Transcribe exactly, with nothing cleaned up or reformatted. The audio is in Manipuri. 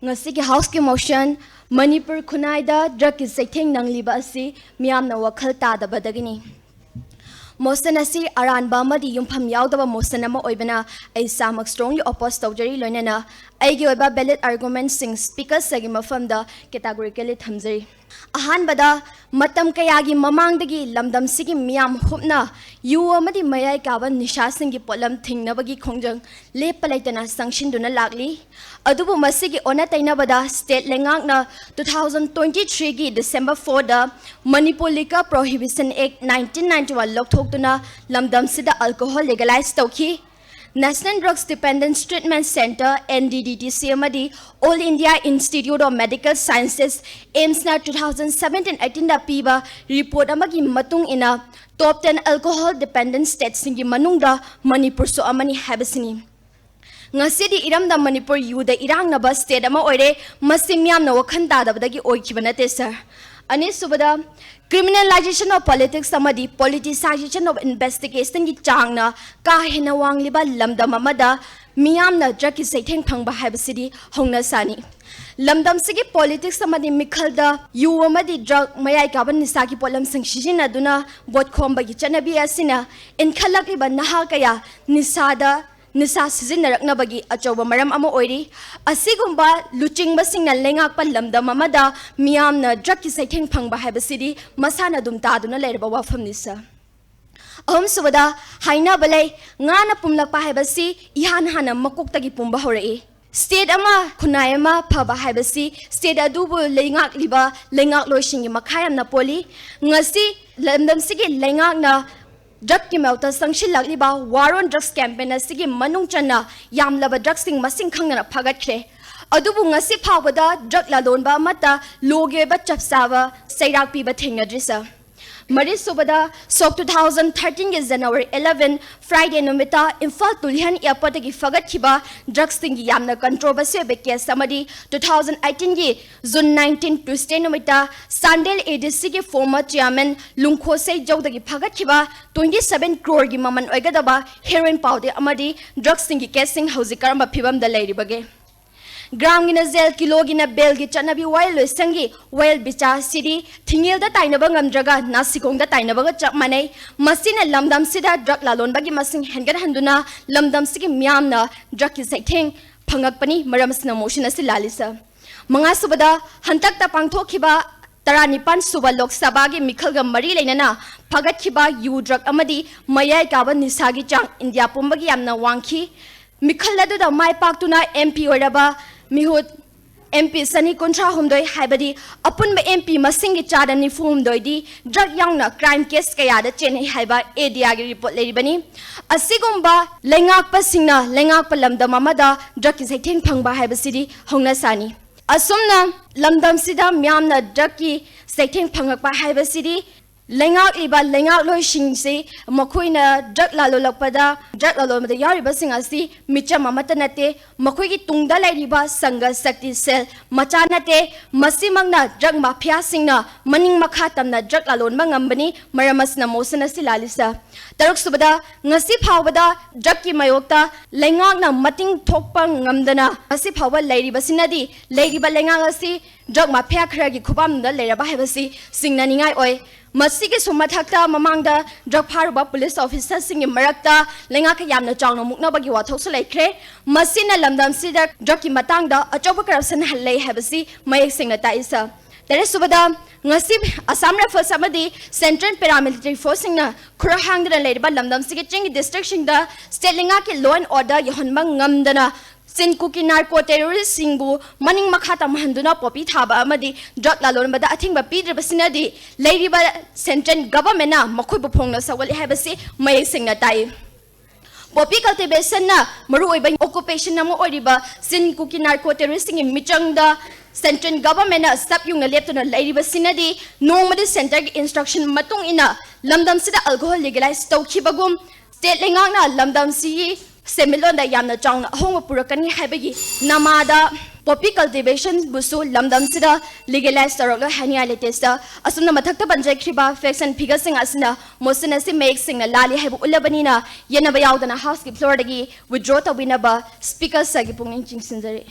ꯉꯁꯤꯒꯤ ꯍꯥꯎꯁꯀꯤ ꯃꯣꯁꯟ, ꯃꯅꯤꯄꯨꯔ ꯈꯨꯟꯅꯥꯏꯗ ꯗ꯭ꯔꯒꯀꯤ ꯆꯩꯊꯦꯡ ꯅꯪꯂꯤꯕ ꯑꯁꯤ ꯃꯤꯌꯥꯝꯅ ꯋꯥꯈꯜ ꯇꯥꯗꯕꯗꯒꯤꯅꯤ꯫ ꯃꯣꯁꯟ ꯑꯁꯤ ꯑꯔꯥꯟꯕ ꯑꯃꯗꯤ ꯌꯨꯝꯐꯝ ꯌꯥꯎꯗꯕ ꯃꯣꯁꯟ ꯑꯃ ꯑꯣꯏꯕꯅ ꯑꯩ ꯏꯁꯥꯃꯛ strongly oppose ꯇꯧꯖꯔꯤ, ꯂꯣꯏꯅꯅ ꯑꯩꯒꯤ ꯑꯣꯏꯕ valid argumentꯁꯤꯡ speakerꯁꯤꯒꯤ ꯃꯐꯝꯗ categorically ꯊꯝꯖꯔꯤ꯫ ꯑꯍꯥꯟꯕꯗ, ꯃꯇꯝ ꯀꯌꯥꯒꯤ ꯃꯃꯥꯡꯗꯒꯤ ꯂꯝꯗꯝꯁꯤꯒꯤ ꯃꯤꯌꯥꯝ ꯍꯨꯞꯅ ꯌꯨ ꯑꯃꯗꯤ ꯃꯌꯥꯏ ꯀꯥꯕ ꯅꯤꯁꯥꯁꯤꯡꯒꯤ ꯄꯣꯠꯂꯝ ꯊꯤꯡꯅꯕꯒꯤ ꯈꯣꯡꯖꯪ ꯂꯦꯞꯄ ꯂꯩꯇꯅ ꯆꯪꯁꯤꯟꯗꯨꯅ ꯂꯥꯛꯂꯤ꯫ ꯑꯗꯨꯕꯨ ꯃꯁꯤꯒꯤ ꯑꯣꯟꯅ ꯇꯩꯅꯕꯗ, state ꯂꯩꯉꯥꯛꯅ two thousand twenty threeꯒꯤ December fourꯗ Manipur Liquor Prohibition Act nineteen ninety one ꯂꯧꯊꯣꯛꯇꯨꯅ ꯂꯝꯗꯝꯁꯤꯗ alcohol legalize ꯇꯧꯈꯤ꯫ National Drugs Dependence Treatment Centre, NDDTC, ꯑꯃꯗꯤ All India Institute of Medical Sciences, AIIMSꯅ two thousand seventeen eighteenꯗ ꯄꯤꯕ report ꯑꯃꯒꯤ ꯃꯇꯨꯡ ꯏꯟꯅ, top ten alcohol dependent stateꯁꯤꯡꯒꯤ ꯃꯅꯨꯡꯗ ꯃꯅꯤꯄꯨꯔꯁꯨ ꯑꯃꯅꯤ ꯍꯥꯏꯕꯁꯤꯅꯤ꯫ ꯉꯁꯤꯗꯤ ꯏꯔꯝꯗꯝ ꯃꯅꯤꯄꯨꯔ ꯌꯨꯗ ꯏꯔꯥꯡꯅꯕ state ꯑꯃ ꯑꯣꯏꯔꯦ꯫ ꯃꯁꯤ ꯃꯤꯌꯥꯝꯅ ꯋꯥꯈꯜ ꯇꯥꯗꯕꯗꯒꯤ ꯑꯣꯏꯈꯤꯕ ꯅꯠꯇꯦ, sir꯫ ꯑꯅꯤꯁꯨꯕꯗ, criminalization of politics ꯑꯃꯗꯤ politicization of investigationꯒꯤ ꯆꯥꯡꯅ ꯀꯥ ꯍꯦꯟꯅ ꯋꯥꯡꯂꯤꯕ ꯂꯝꯗꯝ ꯑꯃꯗ ꯃꯤꯌꯥꯝꯅ drugꯀꯤ ꯆꯩꯊꯦꯡ ꯐꯪꯕ ꯍꯥꯏꯕꯁꯤꯗꯤ ꯍꯧꯅꯁꯥꯅꯤ꯫ ꯂꯝꯗꯝꯁꯤꯒꯤ politics ꯑꯃꯗꯤ ꯃꯤꯈꯜꯗ ꯌꯨ ꯑꯃꯗꯤ drug, ꯃꯌꯥꯏ ꯀꯥꯕ ꯅꯤꯁꯥꯒꯤ ꯄꯣꯠꯂꯝꯁꯤꯡ ꯁꯤꯖꯤꯟꯅꯗꯨꯅ vote ꯈꯣꯝꯕꯒꯤ ꯆꯠꯅꯕꯤ ꯑꯁꯤꯅ ꯏꯟꯈꯠꯂꯛꯂꯤꯕ ꯅꯍꯥ ꯀꯌꯥ ꯅꯤꯁꯥꯗ, ꯅꯤꯁꯥ ꯁꯤꯖꯤꯟꯅꯔꯛꯅꯕꯒꯤ ꯑꯆꯧꯕ ꯃꯔꯝ ꯑꯃ ꯑꯣꯏꯔꯤ꯫ ꯑꯁꯤꯒꯨꯝꯕ ꯂꯨꯆꯤꯡꯕꯁꯤꯡꯅ ꯂꯩꯉꯥꯛꯄ ꯂꯝꯗꯝ ꯑꯃꯗ ꯃꯤꯌꯥꯝꯅ drugꯀꯤ ꯆꯩꯊꯦꯡ ꯐꯪꯕ ꯍꯥꯏꯕꯁꯤꯗꯤ ꯃꯁꯥꯅ ꯑꯗꯨꯝ ꯇꯥꯗꯨꯅ ꯂꯩꯔꯕ ꯋꯥꯐꯝꯅꯤ, sir꯫ ꯑꯍꯨꯝꯁꯨꯕꯗ, ꯍꯥꯏꯅꯕ ꯂꯩ, ꯉꯥꯅ ꯄꯨꯝꯂꯛꯄ ꯍꯥꯏꯕꯁꯤ ꯏꯍꯥꯟ ꯍꯥꯟꯅ ꯃꯀꯣꯛꯇꯒꯤ ꯄꯨꯝꯕ ꯍꯧꯔꯛꯏ꯫ State ꯑꯃ, ꯈꯨꯟꯅꯥꯏ ꯑꯃ ꯐꯕ ꯍꯥꯏꯕꯁꯤ state ꯑꯗꯨꯕꯨ ꯂꯩꯉꯥꯛꯂꯤꯕ ꯂꯩꯉꯥꯛꯂꯣꯏꯁꯤꯡꯒꯤ ꯃꯈꯥ ꯌꯥꯝꯅ ꯄꯣꯜꯂꯤ꯫ ꯉꯁꯤ ꯂꯝꯗꯝꯁꯤꯒꯤ ꯂꯩꯉꯥꯛꯅ drugꯀꯤ ꯃꯥꯌꯣꯛꯇ ꯆꯪꯁꯤꯜꯂꯛꯂꯤꯕ War on Drugs campaign ꯑꯁꯤꯒꯤ ꯃꯅꯨꯡ ꯆꯟꯅ ꯌꯥꯝꯂꯕ drugꯁꯤꯡ ꯃꯁꯤꯡ ꯈꯪꯗꯅ ꯐꯥꯒꯠꯈ꯭ꯔꯦ꯫ ꯑꯗꯨꯕꯨ ꯉꯁꯤ ꯐꯥꯎꯕꯗ drug ꯂꯂꯣꯟꯕ ꯑꯃꯠꯇ lawꯒꯤ ꯑꯣꯏꯕ ꯆꯞ ꯆꯥꯕ ꯆꯩꯔꯥꯛ ꯄꯤꯕ ꯊꯦꯡꯅꯗ꯭ꯔꯤ, sir꯫ ꯃꯔꯤꯁꯨꯕꯗ, ꯁꯣꯛ two thousand thirteenꯒꯤ January eleven, Friday ꯅꯨꯃꯤꯠꯇ ꯏꯝꯐꯥꯜ ꯇꯨꯂꯤꯍꯟ airportꯇꯒꯤ ꯐꯒꯠꯈꯤꯕ drugꯁꯤꯡꯒꯤ ꯌꯥꯝꯅ controversy ꯑꯣꯏꯕ case ꯑꯃꯗꯤ two thousand eighteenꯒꯤ June nineteen, Tuesday ꯅꯨꯃꯤꯠꯇ Chandel ADCꯒꯤ former chairman ꯂꯨꯡꯈꯣꯁꯩ ꯖꯧꯗꯒꯤ ꯐꯒꯠꯈꯤꯕ twenty seven croreꯒꯤ ꯃꯃꯜ ꯑꯣꯏꯒꯗꯕ heroin powder ꯑꯃꯗꯤ drugꯁꯤꯡꯒꯤ caseꯁꯤꯡ ꯍꯧꯖꯤꯛ ꯀꯔꯝꯕ ꯐꯤꯕꯝꯗ ꯂꯩꯔꯤꯕꯒꯦ? ꯒ꯭ꯔꯥꯝꯒꯤꯅ ꯖꯦꯜ, ꯀꯤꯂꯣꯒꯤꯅ ꯕꯦꯜꯒꯤ ꯆꯠꯅꯕꯤ ꯋꯥꯌꯦꯜ ꯂꯣꯏꯁꯪꯒꯤ ꯋꯥꯌꯦꯜ ꯕꯤꯆꯥꯔꯁꯤꯗꯤ ꯊꯤꯡꯉꯦꯜꯗ ꯇꯥꯏꯅꯕ ꯉꯝꯗ꯭ꯔꯒ ꯅꯥꯁꯤꯒꯣꯡꯗ ꯇꯥꯏꯅꯕꯒ ꯆꯞ ꯃꯥꯟꯅꯩ꯫ ꯃꯁꯤꯅ ꯂꯝꯗꯝꯁꯤꯗ ꯗ꯭ꯔꯒ ꯂꯥꯂꯣꯟꯕꯒꯤ ꯃꯁꯤꯡ ꯍꯦꯟꯒꯠꯍꯟꯗꯨꯅ ꯂꯝꯗꯝꯁꯤꯒꯤ ꯃꯤꯌꯥꯝꯅ ꯗ꯭ꯔꯒꯀꯤ ꯆꯩꯊꯦꯡ ꯐꯪꯉꯛꯄꯅꯤ꯫ ꯃꯔꯝ ꯑꯁꯤꯅ ꯃꯣꯁꯟ ꯑꯁꯤ ꯂꯥꯜꯂꯤ, ꯁꯥꯔ꯫ ꯃꯉꯥꯁꯨꯕꯗ, ꯍꯟꯗꯛꯇ ꯄꯥꯡꯊꯣꯛꯈꯤꯕ ꯇꯔꯥꯅꯤꯄꯥꯟ ꯁꯨꯕ ꯂꯣꯛ ꯁꯚꯥꯒꯤ ꯃꯤꯈꯜꯒ ꯃꯔꯤ ꯂꯩꯅꯅ ꯐꯒꯠꯈꯤꯕ ꯌꯨ ꯗ꯭ꯔꯒ ꯑꯃꯗꯤ ꯃꯌꯥꯏ ꯀꯥꯕ ꯅꯤꯁꯥꯒꯤ ꯆꯥꯡ ꯏꯟꯗꯤꯌꯥ ꯄꯨꯝꯕꯒꯤ ꯌꯥꯝꯅ ꯋꯥꯡꯈꯤ꯫ ꯃꯤꯈꯜ ꯑꯗꯨꯗ ꯃꯥꯏ ꯄꯥꯛꯇꯨꯅ ꯑꯦꯝ ꯄꯤ ꯑꯣꯏꯔꯕ ꯃꯤꯍꯨꯠ ꯑꯦꯝ ꯄꯤ ꯆꯅꯤ ꯀꯨꯟꯊ꯭ꯔꯥ ꯍꯨꯝꯗꯣꯏ, ꯍꯥꯏꯕꯗꯤ ꯑꯄꯨꯟꯕ ꯑꯦꯝ ꯄꯤ ꯃꯁꯤꯡꯒꯤ ꯆꯥꯗ ꯅꯤꯐꯨ ꯍꯨꯝꯗꯣꯏꯗꯤ ꯗ꯭ꯔꯒ ꯌꯥꯎꯅ ꯀ꯭ꯔꯥꯏꯝ ꯀꯦꯁ ꯀꯌꯥꯗ ꯆꯦꯟꯅꯩ ꯍꯥꯏꯕ ꯑꯦ ꯗꯤ ꯑꯥꯔꯒꯤ ꯔꯤꯄꯣꯔꯠ ꯂꯩꯔꯤꯕꯅꯤ꯫ ꯑꯁꯤꯒꯨꯝꯕ ꯂꯩꯉꯥꯛꯄꯁꯤꯡꯅ ꯂꯩꯉꯥꯛꯄ ꯂꯝꯗꯝ ꯑꯃꯗ ꯗ꯭ꯔꯒꯀꯤ ꯆꯩꯊꯦꯡ ꯐꯪꯕ ꯍꯥꯏꯕꯁꯤꯗꯤ ꯍꯧꯅꯁꯥꯅꯤ꯫ ꯑꯁꯨꯝꯅ ꯂꯝꯗꯝꯁꯤꯗ ꯃꯤꯌꯥꯝꯅ ꯗ꯭ꯔꯒꯀꯤ ꯆꯩꯊꯦꯡ ꯐꯪꯉꯛꯄ ꯍꯥꯏꯕꯁꯤꯗꯤ ꯂꯩꯉꯥꯛꯂꯤꯕ ꯂꯩꯉꯥꯛꯂꯣꯏꯁꯤꯡꯁꯤ ꯃꯈꯣꯏꯅ ꯗ꯭ꯔꯒ ꯂꯥꯂꯣꯜꯂꯛꯄꯗ, ꯗ꯭ꯔꯒ ꯂꯥꯂꯣꯟꯕꯗ ꯌꯥꯎꯔꯤꯕꯁꯤꯡ ꯑꯁꯤ ꯃꯤꯆꯝ ꯑꯃꯠꯇ ꯅꯠꯇꯦ, ꯃꯈꯣꯏꯒꯤ ꯇꯨꯡꯗ ꯂꯩꯔꯤꯕ ꯁꯪꯘ ꯁꯛꯇꯤ ꯁꯦꯜ ꯃꯆꯥ ꯅꯠꯇꯦ꯫ ꯃꯁꯤꯃꯛꯅ ꯗ꯭ꯔꯒ ꯃꯥꯐꯤꯌꯥꯁꯤꯡꯅ ꯃꯅꯤꯡ ꯃꯈꯥ ꯇꯝꯅ ꯗ꯭ꯔꯒ ꯂꯥꯂꯣꯟꯕ ꯉꯝꯕꯅꯤ꯫ ꯃꯔꯝ ꯑꯁꯤꯅ ꯃꯣꯁꯟ ꯑꯁꯤ ꯂꯥꯜꯂꯤ, ꯁꯥꯔ꯫ ꯇꯔꯨꯛꯁꯨꯕꯗ, ꯉꯁꯤ ꯐꯥꯎꯕꯗ ꯗ꯭ꯔꯒꯀꯤ ꯃꯥꯌꯣꯛꯇ ꯂꯩꯉꯥꯛꯅ ꯃꯇꯤꯡ ꯊꯣꯛꯄ ꯉꯝꯗꯅ ꯉꯁꯤ ꯐꯥꯎꯕ ꯂꯩꯔꯤꯕꯁꯤꯅꯗꯤ ꯂꯩꯔꯤꯕ ꯂꯩꯉꯥꯛ ꯑꯁꯤ ꯗ꯭ꯔꯒ ꯃꯥꯐꯤꯌꯥ ꯈꯔꯒꯤ ꯈꯨꯕꯥꯝꯗ ꯂꯩꯔꯕ ꯍꯥꯏꯕꯁꯤ ꯆꯤꯡꯅꯅꯤꯡꯉꯥꯏ ꯑꯣꯏ꯫ ꯃꯁꯤꯒꯤꯁꯨ ꯃꯊꯛꯇ, ꯃꯃꯥꯡꯗ ꯗ꯭ꯔꯒ ꯐꯥꯔꯨꯕ ꯄꯨꯂꯤꯁ ꯑꯣꯐꯤꯁꯥꯔꯁꯤꯡꯒꯤ ꯃꯔꯛꯇ ꯂꯩꯉꯥꯛꯀ ꯌꯥꯝꯅ ꯆꯥꯎꯅ ꯃꯨꯛꯅꯕꯒꯤ ꯋꯥꯊꯣꯛꯁꯨ ꯂꯩꯈ꯭ꯔꯦ꯫ ꯃꯁꯤꯅ ꯂꯝꯗꯝꯁꯤꯗ ꯗ꯭ꯔꯒꯀꯤ ꯃꯇꯥꯡꯗ ꯑꯆꯧꯕ ꯀꯔꯞꯁꯟ ꯂꯩ ꯍꯥꯏꯕꯁꯤ ꯃꯌꯦꯛ ꯁꯦꯡꯅ ꯇꯥꯛꯏ, ꯁꯥꯔ꯫ ꯇꯔꯦꯠꯁꯨꯕꯗ, ꯉꯁꯤ ꯑꯁꯥꯝ ꯔꯥꯏꯐꯜꯁ ꯑꯃꯗꯤ ꯁꯦꯟꯇ꯭ꯔꯦꯜ ꯄꯦꯔꯥꯃꯤꯂꯤꯇꯔꯤ ꯐꯣꯔꯁꯁꯤꯡꯅ ꯈꯨꯔꯥꯏ ꯍꯥꯡꯗꯨꯅ ꯂꯩꯔꯤꯕ ꯂꯝꯗꯝꯁꯤꯒꯤ ꯆꯤꯡꯒꯤ ꯗꯤꯁꯇ꯭ꯔꯤꯛꯁꯤꯡꯗ ꯁ꯭ꯇꯦꯠ ꯂꯩꯉꯥꯛꯀꯤ ꯂꯣ ꯑꯦꯟ ꯑꯣꯔꯗꯔ ꯌꯧꯍꯟꯕ ꯉꯝꯗꯅ ꯆꯤꯟ ꯀꯨꯀꯤ ꯅꯥꯔꯀꯣ ꯇꯦꯔꯣꯔꯤꯁꯁꯤꯡꯕꯨ ꯃꯅꯤꯡ ꯃꯈꯥ ꯇꯝꯍꯟꯗꯨꯅ ꯄꯣꯄꯤ ꯊꯥꯕ ꯑꯃꯗꯤ ꯗ꯭ꯔꯒ ꯂꯥꯂꯣꯟꯕꯗ ꯑꯊꯤꯡꯕ ꯄꯤꯗ꯭ꯔꯤꯕꯁꯤꯅꯗꯤ ꯂꯩꯔꯤꯕ ꯁꯦꯟꯇ꯭ꯔꯦꯜ ꯒꯚꯔꯟꯃꯦꯟꯅ ꯃꯈꯣꯏꯕꯨ ꯐꯣꯡꯅ ꯁꯧꯒꯠꯂꯤ ꯍꯥꯏꯕꯁꯤ ꯃꯌꯦꯛ ꯁꯦꯡꯅ ꯇꯥꯛꯏ꯫ ꯄꯣꯄꯤ ꯀꯜꯇꯤꯚꯦꯁꯟꯅ ꯃꯔꯨꯑꯣꯏꯕ ꯑꯣꯀꯨꯄꯦꯁꯟ ꯑꯃ ꯑꯣꯏꯔꯤꯕ ꯆꯤꯟ ꯀꯨꯀꯤ ꯅꯥꯔꯀꯣ ꯇꯦꯔꯣꯔꯤꯁꯁꯤꯡꯒꯤ ꯃꯤꯆꯪꯗ ꯁꯦꯟꯇ꯭ꯔꯦꯜ ꯒꯚꯔꯟꯃꯦꯟꯅ ꯁꯛ ꯌꯨꯡꯅ ꯂꯦꯞꯇꯨꯅ ꯂꯩꯔꯤꯕꯁꯤꯅꯗꯤ ꯅꯣꯡꯃꯗꯤ ꯁꯦꯟꯇꯔꯒꯤ ꯏꯟꯁꯇ꯭ꯔꯛꯁꯟ ꯃꯇꯨꯡ ꯏꯟꯅ ꯂꯝꯗꯝꯁꯤꯗ ꯑꯜꯀꯣꯍꯣꯜ ꯂꯤꯒꯦꯂꯥꯏꯁ ꯇꯧꯈꯤꯕꯒꯨꯝ ꯁ꯭ꯇꯦꯠ ꯂꯩꯉꯥꯛꯅ ꯂꯝꯗꯝꯁꯤꯒꯤ ꯁꯦꯟꯃꯤꯠꯂꯣꯟꯗ ꯌꯥꯝꯅ ꯆꯥꯎꯅ ꯑꯍꯣꯡꯕ ꯄꯨꯔꯛꯀꯅꯤ ꯍꯥꯏꯕꯒꯤ ꯅꯃꯥꯗ ꯄꯣꯄꯤ ꯀꯜꯇꯤꯚꯦꯁꯟꯕꯨꯁꯨ ꯂꯝꯗꯝꯁꯤꯗ ꯂꯤꯒꯦꯂꯥꯏꯁ ꯇꯧꯔꯛꯂꯣꯏ ꯍꯥꯏꯅꯤꯡꯉꯥꯏ ꯂꯩꯇꯦ, ꯁꯥꯔ꯫ ꯑꯁꯨꯝꯅ ꯃꯊꯛꯇ ꯄꯟꯖꯈ꯭ꯔꯤꯕ ꯐꯦꯛꯁ ꯑꯦꯟ ꯐꯤꯒꯔꯁꯤꯡ ꯑꯁꯤꯅ ꯃꯣꯁꯟ ꯑꯁꯤ ꯃꯌꯦꯛ ꯁꯦꯡꯅ ꯂꯥꯜꯂꯤ ꯍꯥꯏꯕ ꯎꯠꯂꯕꯅꯤꯅ, ꯌꯦꯠꯅꯕ ꯌꯥꯎꯗꯅ ꯍꯥꯎꯁꯀꯤ ꯐ꯭ꯂꯣꯔꯗꯒꯤ ꯋꯤꯗ꯭ꯔꯣ ꯇꯧꯕꯤꯅꯕ ꯁ꯭ꯄꯤꯀꯔ ꯁꯥꯔꯒꯤ ꯄꯨꯛꯅꯤꯡ ꯆꯤꯡꯁꯤꯟꯖꯔꯤ꯫